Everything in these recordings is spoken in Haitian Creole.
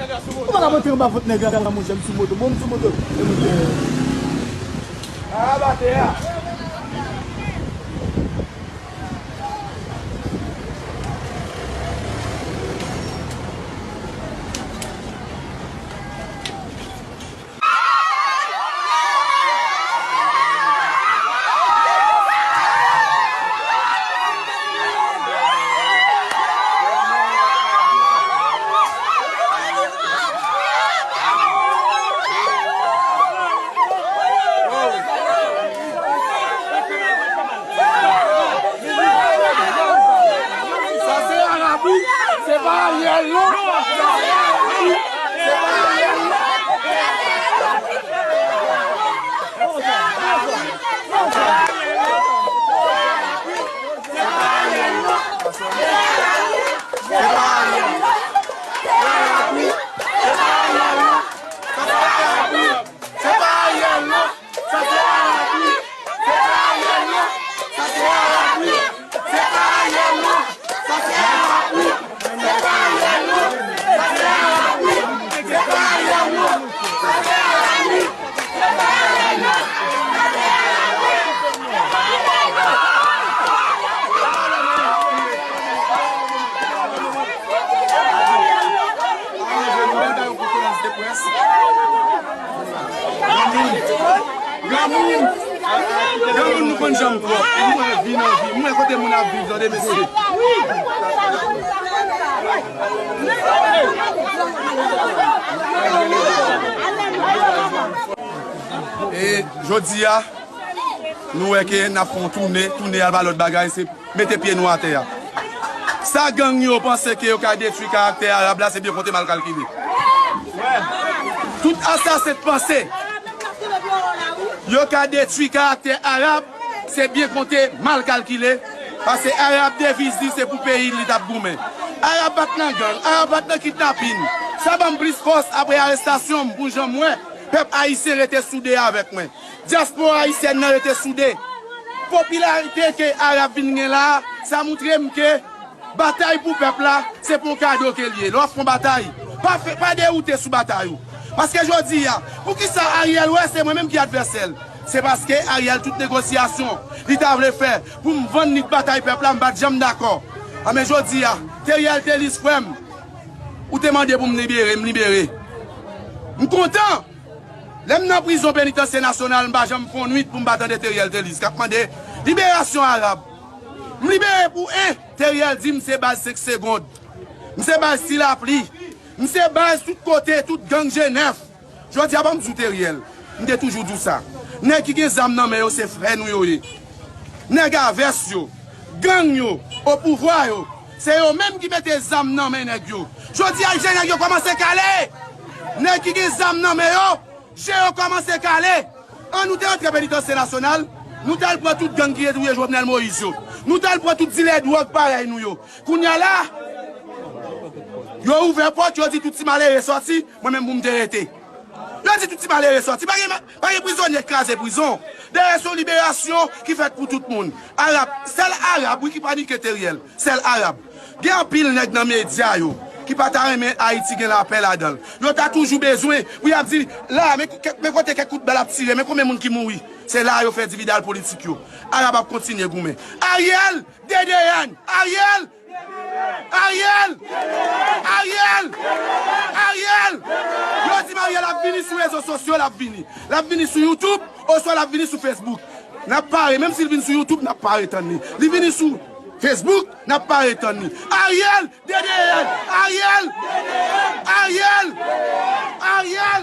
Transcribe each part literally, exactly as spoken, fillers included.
Ou pa ka monte anba vant nèg la, monchè, m sou moto. Bon, m sou moto. E monte. A, batè a. Sa se Arab wi, se pa Ariel non. Sa se Arab wi, se pa Ariel non. Se pa Ariel non. Sa se Arab wi. Se pa Ariel non. Sa se Arab wi. Se pa Ariel non. Sa se Arab wi. Se pa Ariel non. Sa se Arab wi. Se pa Ariel non. Sa se Arab wi. Se pa Ariel non. Sa se Arab wi. Granmoun, granmoun, granmoun nou konn janm twòp. Mwen vin anvi, mwen kote moun ap viv, tande mesye. E jodi a, nou wè ke n ap fè yon toune, toune a pa lòt bagay, se mete pye nou atè a. Sa gang yo panse ke yo ka detwi karaktè Arab la, se byen konte mal kalkile. Tout asasen t panse yo ka detwi karaktè Arab, se byen konte mal kalkile. Paske Arab deviz li se pou peyi l li t ap goumen. Arab pa t nan gang, Arab pa t nan kidnapin. Sa ban m plis fòs apre arestasyon m pou jan m wè pèp ayisyen rete soude avèk mwen. Dyaspora ayisyèn nan rete soude. Popilarite ke Arab vin gen la a, sa moutre m ke batay pou pèp la, se pa yon kado ke l ye. Lè w ap fè yon batay, pa fè, pa dewoute sou batay ou. Paske jodi a, poukisa Ariel wè se mwen menm ki advèsè l? Se paske Ariel tout negosyasyon li ta vle fè pou m vann li batay pèp la, m pa t janm dakò. A men jodi a, Theriel Thelus frè m, ou te mande pou m libere, m libere. M kontan! Lè m nan prizon penitansye nasyonal, m pa janm fè yon nwit pou m pa tande Theriel Thelus k ap mande liberasyon Arab. M libere pou en, Theriel di m se baz senk segonn. M se baz ti lapli. M se baz tout kote, tout gang G nèf. Jodi a, ban m di w Theriel, m te toujou di w sa. Nèg ki gen zam nan men yo, se frè nou yo ye. Nèg a vès yo, gang yo, opouvwa yo, se yo menm ki mete zam nan men nèg yo. Jodi a, je nèg yo kòmanse kale. Nèg ki gen zam nan men yo, je yo kòmanse kale. An nou te antre penitansye nasyonal, nou t al pran tout gang ki te touye Jovenel Moïse yo. Nou t al pran tout dilè dwòg parèy nou yo. Kounye a la, yo ouvè pòt, yo di tout ti malere sòti, mwen menm pou m te rete. Yo di tout ti malere sòti. Pa gen, pa gen prizonye k kraze prizon. Dèyè se yon liberasyon ki fèt pou tout moun. Arab, sèl Arab, wi, ki panike Theriel. Sèl Arab. Gen anpil nèg nan medya yo ki pa ta renmen Ayiti gen lapè ladan l. Yo ta toujou bezwen pou y ap di, la, men kèk, men kote kèk kout bal ap tire, men konbyen moun ki mouri. Se la yo fè dividal politik yo. Arab ap kontinye goumen. Ariel, D D N, Ariel, Ariel! Ariel! Ariel! Yo di m Ariel ap vini sou rezo sosyo, l ap vini. L ap vini sou YouTube, oswa l ap vini sou Facebook. N ap pare, menm si l vin sou YouTube, n ap pare tann li. Li vini sou Facebook, n ap pare tann li. Ariel! D D N! Ariel! Ariel! Ariel!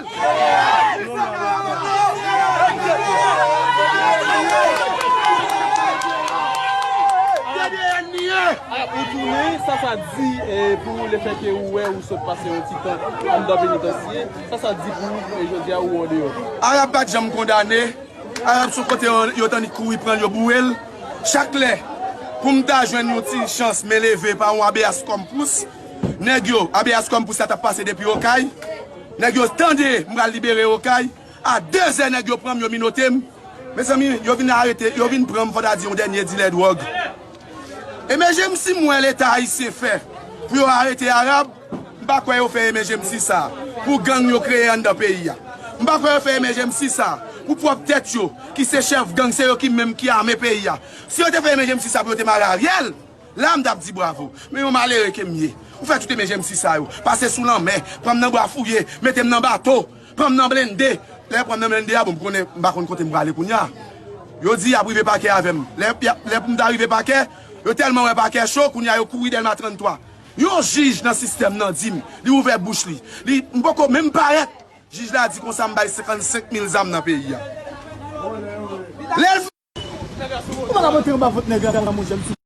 D D N li ye! A, ou tounen, sa sa di, eh, pou lefètke ou wè ou sot pase yon ti tan anndan penitansye, sa sa di pou ou, eh, jodi a ou andeyò? Arab pa t janm kondane, Arab se yon kote yo, yo t annik kouri pran l, yo boure l. Chak lè, pou m ta jwenn yon ti chans, men leve pa yon habeas corpus, nèg yo, habeas corpus la t ap pase depi Okay. Nèg yo tande m pral libere Okay. A de zè, nèg yo pran m, yo minote m. Mezanmi, yo vin arete, yo vin pran m, fò ta di yon dènye dilè dwòg. E men jan m si m wè Leta ayisyen fè pou yo arete Arab, M pa kwè yo fè M J M C sa pou gang yo kreye anndan peyi a. M pa kwè yo fè M J M C sa pou pwòp tèt yo, ki se chèf gang, se yo ki menm ki ame peyi a. Si yo te fè M J M C sa pou yo te mare Ariel, la m t ap di bravo. Men yon malere ke m ye. Ou fè tout M J M C sa yo pase sou lanmè, pran m nan bwa fouye, mete m nan bato, pran m nan blende. Lè yo pran m nan blende a, bon, m konnen, m pa konn kote m prale kounye a. Yo di y ap rive pakè avè m. Lè, lè pou m ta rive pakè, yo tèlman wè pakè cho, kounye a yo kouri Dèlma trannntwa. Yon jij nan sistèm nan di m, li ouvè bouch li. Li, m poko menm parèt. Jij la di konsa m bay senkannsenk mil zam nan peyi a. Lè l Ou pa ka pote anba vant nèg la, monchè, m sou